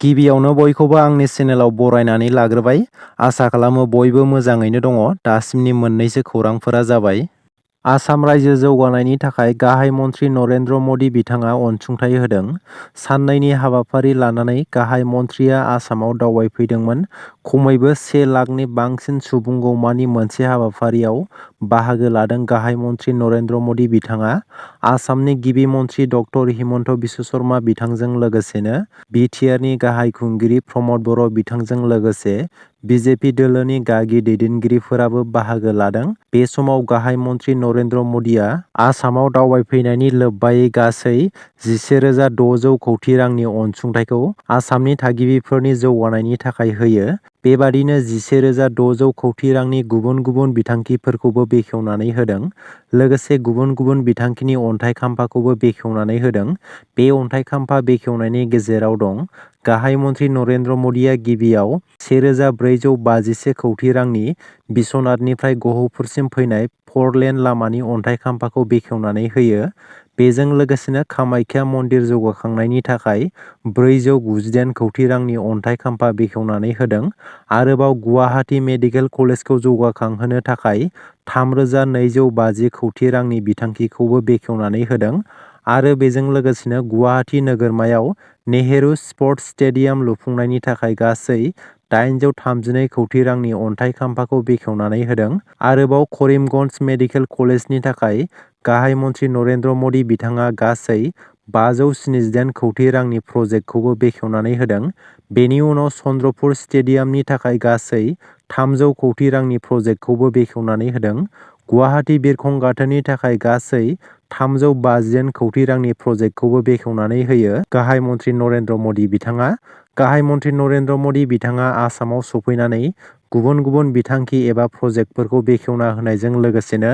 गिबियावनो बयखौबो आंनि चेनेलाव बरायनानै लाग्रोबाय। आसा खालामो बयबो मोजाङैनो दङ। दासिमनि मोननैसो खौरांफोरा जाबाय। आसाम रायजो जौगानायनि थाखाय गाहाय मन्थ्रि नरेन्द्र मदि बिथाङा अनसुंथाइ होदों। साननैनि हाबाफारि लानानै गाहाय मन्थ्रिया आसामाव दावबायफैदोंमोन। खमैबो 1 लाखनि बांसिन सुबुंगौमानि मोनसे हाबाफारियाव बाहागो लादों गाहाय मन्थ्रि नरेन्द्र मदि बिथाङा। आसामनि गिबि मन्थ्रि डक्टर हिमन्त बिश्व शर्मा बिथांजों लोगोसेनो बिटिआरनि गाहाय खुंगिरि प्रमद बर' बिथांजों लोगोसे बिजेपि दोलोनि गागि दैदेनगिरिफोराबो बाहागो लादों। बे समाव गाहाय मन्थ्रि नरेन्द्र मदिआ आसामाव दावबायफैनायनि लोब्बायै गासै 11,600 कौटि रांनि अनसुंथाइखौ आसामनि थागिबिफोरनि जौगानायनि थाखाय होयो। बेबादिनो 11,600 कौटि रांनि गुबुन गुबुन बिथांखिफोरखौबो बेखेवनानै होदों। लोगोसे गुबुन गुबुन बिथांखिनि अन्थाइ खाम्फाखौबो बेखेवनानै होदों। बे अन्थाइ खाम्फा बेखेवनायनि गेजेराव दं गाहाय मन्थ्रि नरेन्द्र मदिआ गिबियाव 1,451 कौटि रांनि बिश्वनाथनिफ्राय गहपुरसिम फैनाय 4-लेन लामानि अन्थाइ खाम्फाखौ बेखेवनानै होयो। बेजों लोगोसेनो कामाख्या मन्दिर जौगाखांनायनि थाखाय 490 कौटि रांनि अन्थाइ खाम्फा बेखेवनानै होदों। आरोबाव गुवाहाटी मेडिकेल कलेजखौ जौगाखांहोनो थाखाय 3,250 कौटि रांनि बिथांखिखौबो बेखेवनानै होदों। आरो बेजों लोगोसेनो गुवाहाटी नोगोरमायाव नेहरू स्पर्टस स्टेडियाम लुफुंनायनि थाखाय गासै 832 कौटि रांनि अन्थाइ खाम्फाखौ बेखेवनानै होदों। आरोबाव करिमगन्ज मेडिकेल कलेजनि थाखाय गाहाय मन्थ्रि नरेन्द्र मदि बिथाङा गासै 578 कौटि रांनि प्रजेक्टखौबो बेखेवनानै होदों। बेनि उनाव चन्द्रपुर स्टेडियामनि थाखाय गासै 300 कौटि रांनि प्रजेक्टखौबो बेखेवनानै होदों। गुवाहाटी बिरखं गाथोननि थाखाय गासै 352 कौटि रांनि प्रजेक्टखौबो बेखेवनानै होयो गाहाय मन्थ्रि नरेन्द्र मदि बिथाङा। गाहाय मन्थ्रि नरेन्द्र मदि बिथाङा आसामाव सफैनानै गुबुन गुबुन बिथांखि एबा प्रजेक्टफोरखौ बेखेवना होनायजों लोगोसेनो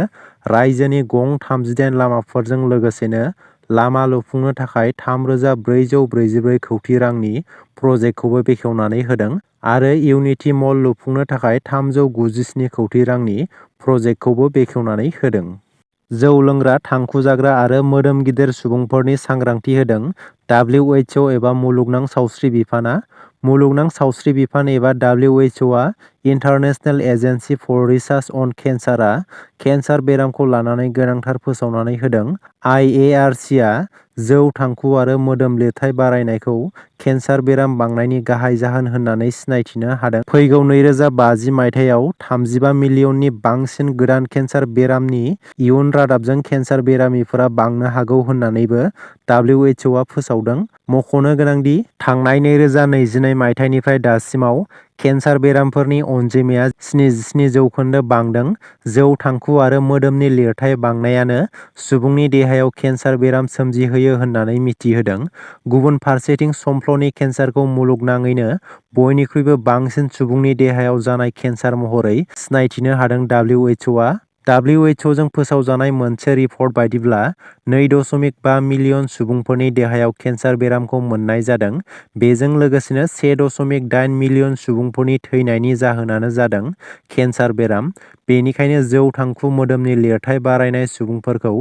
रायजोनि गं 39 लामाफोरजों लोगोसेनो लामा लुफुंनो थाखाय 3,444 कौटि रांनि प्रजेक्टखौबो बेखेवनानै होदों। आरो इउनिटि मल लुफुंनो थाखाय 397 कौटि रांनि प्रजेक्टखौबो बेखेवनानै होदों। जौ लोंग्रा, थांखु जाग्रा आरो मोदोम गिदिर सुबुंफोरनि सांग्रांथि होदों WHO एबा मुलुगनां सावस्रि बिफाना। मुलुगनां सावस्रि बिफान एबा WHO international agency for research on केन्सारआ केन्सार बेरामखौ लानानै गोनांथार फोसावनानै होदों। IARCआ जौ, थांखु आरो मोदोम लिरथाय बारायनायखौ केन्सार बेराम बांनायनि गाहाय जाहोन होननानै सिनायथिनो हादों। फैगौ 2050 मायथाइयाव 35 मिलियननि बांसिन गोदान केन्सार बेरामनि इयुन रादाबजों केन्सार बेरामिफोरा बांनो हागौ होननानैबो WHOआ फोसावदों। मख'नो गोनांदि थांनाय 2022 मायथाइनिफ्राय दासिमाव केन्सार बेरामफोरनि अनजिमाया 77% बांदों। जौ, थांखु आरो मोदोमनि लिरथाय बांनायानो सुबुंनि देहायाव केन्सार बेराम सोमजिहोयो होननानै मिथिहोदों। गुबुन फारसेथिं समफ्लनि केन्सारखौ मुलुगनाङैनो बयनिख्रुइबो बांसिन सुबुंनि देहायाव जानाय केन्सार महरै सिनायथिनो हादों WHOआ। WHOजों फोसावजानाय मोनसे रिपर्ट बायदिब्ला 2.5 मिलियन सुबुंफोरनि देहायाव केन्सार बेरामखौ मोननाय जादों। बेजों लोगोसेनो 1.8 मिलियन सुबुंफोरनि थैनायनि जाहोनानो जादों केन्सार बेराम। बेनिखायनो जौ, थांखु, मोदोमनि लिरथाय बारायनाय सुबुंफोरखौ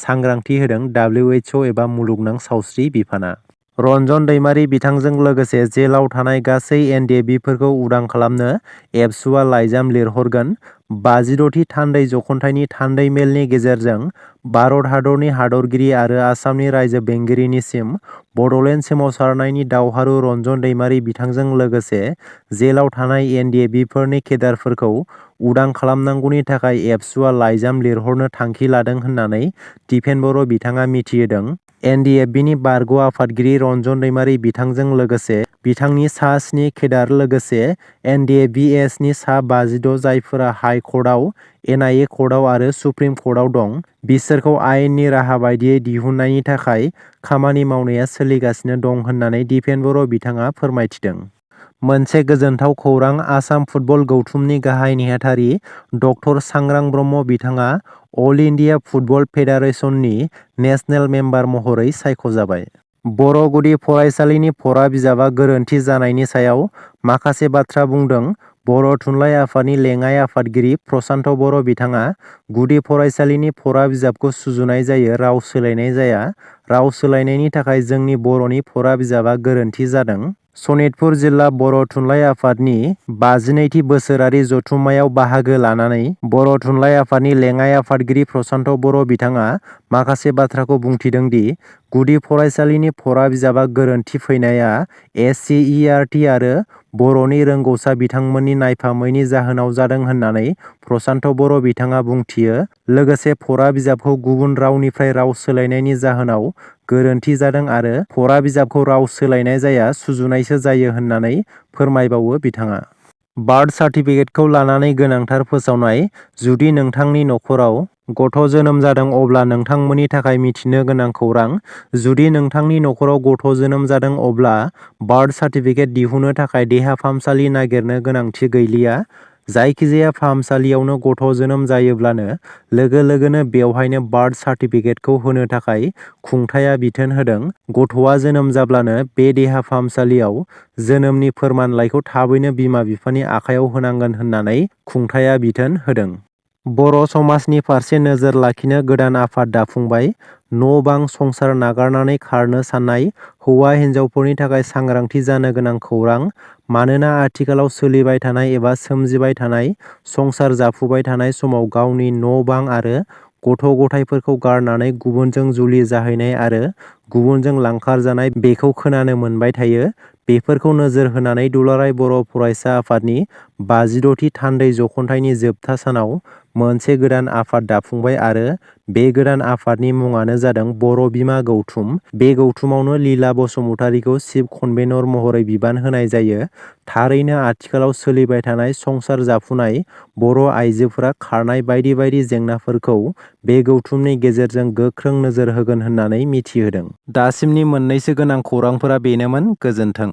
सांग्रांथि होदों WHO एबा मुलुगनां सावस्रि बिफाना। रन्जन दैमारि बिथांजों लोगोसे जेलाव थानाय गासै NDABफोरखौ उदां खालामनो ABSUआ लाइजाम लिरहरगोन। 56थि थान्दै जख'न्थाइनि थान्दै मेलनि गेजेरजों भारत हादरनि हादरगिरि आरो आसामनि रायजो बेंगिरिनिसिम बड'लेण्ड सोमावसारनायनि दावहारु रन्जन दैमारि बिथांजों लोगोसे जेलाव थानाय NDABफोरनि केडारफोरखौ उदां खालामनांगौनि थाखाय ABSUआ लाइजाम लिरहरनो थांखि लादों होननानै दिपेन बर' बिथाङा मिथिहोदों। NDABनि बारग' आफादगिरि रन्जन दैमारि बिथांजों लोगोसे बिथांनि सा 7 केडार लोगोसे NDABSनि सा 56 जायफोरा हाइ कर्टआव, NIA कर्टआव आरो सुप्रिम कर्टआव दं, बिसोरखौ आयेननि राहा बायदियै दिहुननायनि थाखाय खामानि मावनाया सोलिगासिनो दं होननानै दिपेन बर' बिथाङा फोरमायथिदों। मोनसे गोजोनथाव खौरां आसाम फुटबल गौथुमनि गाहाय नेहाथारि डक्टर सांग्रां ब्रह्म बिथाङा अल इन्डिया फुटबल फेडारेसननि नेशनेल मेम्बार महरै सायख'जाबाय। बर' गुदि फरायसालिनि फरा बिजाबा गोरोन्थि जानायनि सायाव माखासे बाथ्रा बुंदों बर' थुनलाइ आफादनि लेङाइ आफादगिरि प्रसान्त बर' बिथाङा गुदि फरायसालिनि फरा बिजाबखौ सुजुनाय जायो, राव सोलायनाय जाया। राव सोलायनायनि थाखाय जोंनि बर'नि फरा बिजाबा गोरोन्थि जादों। सनितपुर जिल्ला बर' थुनलाइ आफादनि 52थि बोसोरारि जथुम्मायाव बाहागो लानानै बर' थुनलाइ आफादनि लेङाइ आफादगिरि प्रसान्त बर' बिथाङा माखासे बाथ्राखौ बुंथिदों दि गुदि फरायसालिनि फरा बिजाबा गोरोन्थि फैनाया SCERT आरो बर'नि रोंगौसा बिथांमोननि नायफामैनि जाहोनाव जादों होननानै प्रसान्त बर' बिथाङा बुंथियो। लोगोसे फरा बिजाबखौ गुबुन रावनिफ्राय राव सोलायनायनि जाहोनाव गोरोन्थि जादों आरो फरा बिजाबखौ राव सोलायनाय जाया सुजुनायसो जायो होननानै फोरमायबावो बिथाङा। बार्थ सार्टिफिकेटखौ लानानै गोनांथार फोसावनाय। जुदि नोंथांनि नखराव गथ' जोनोम जादों अब्ला नोंथांमोननि थाखाय मिथिनो गोनां खौरां। जुदि नोंथांनि नखराव गथ' जोनोम जादों अब्ला बार्थ सार्टिफिकेट दिहुननो थाखाय देहा फाहामसालि नागिरनो गोनांथि गैलिया। जायखिजाया फाहामसालियावनो गथ' जोनोम जायोब्लानो लोगो लोगोनो बेवहायनो बार्थ सार्टिफिकेटखौ होनो थाखाय खुंथाया बिथोन होदों। गथ'आ जोनोम जाब्लानो बे देहा फाहामसालियाव जोनोमनि फोरमानलाइखौ थाबैनो बिमा-बिफानि आखायाव होनांगोन होननानै खुंथाया बिथोन होदों। बर' समाजनि फारसे नोजोर लाखिनो गोदान आफाद दाफुंबाय। न'-बां संसार नागारनानै खारनो साननाय हौवा-हिन्जावफोरनि थाखाय सांग्रांथि जानो गोनां खौरां। मानोना आथिखालाव सोलिबाय थानाय एबा सोमजिबाय थानाय संसार जाफुबाय थानाय समाव गावनि न'-बां आरो गथ'-गथायफोरखौ गारनानै गुबुनजों जुलि जाहैनाय आरो गुबुनजों लांखार जानाय बेखौ खोनानो मोनबाय थायो। बेफोरखौ नोजोर होनानै दुलाराय बर' फरायसा आफादनि 56थि थान्दै जखनथाइनि जोबथा सानाव मोनसे गोदान आफाद दाफुंबाय आरो बे गोदान आफादनि मुङानो जादों बर' बिमा गौथुम। बे गौथुमावनो लीला बसुमतारीखौ चिफ कनभेनर महरै बिबान होनाय जायो। थारैनो आथिखालाव सोलिबाय थानाय संसार जाफुनाय बर' आइजोफोरा खारनाय बायदि बायदि जेंनाफोरखौ बे गौथुमनि गेजेरजों गोख्रों नोजोर होगोन होननानै मिथिहोदों। दासिमनि मोननैसो गोनां खौरांफोरा बेनोमोन। गोजोन्थों।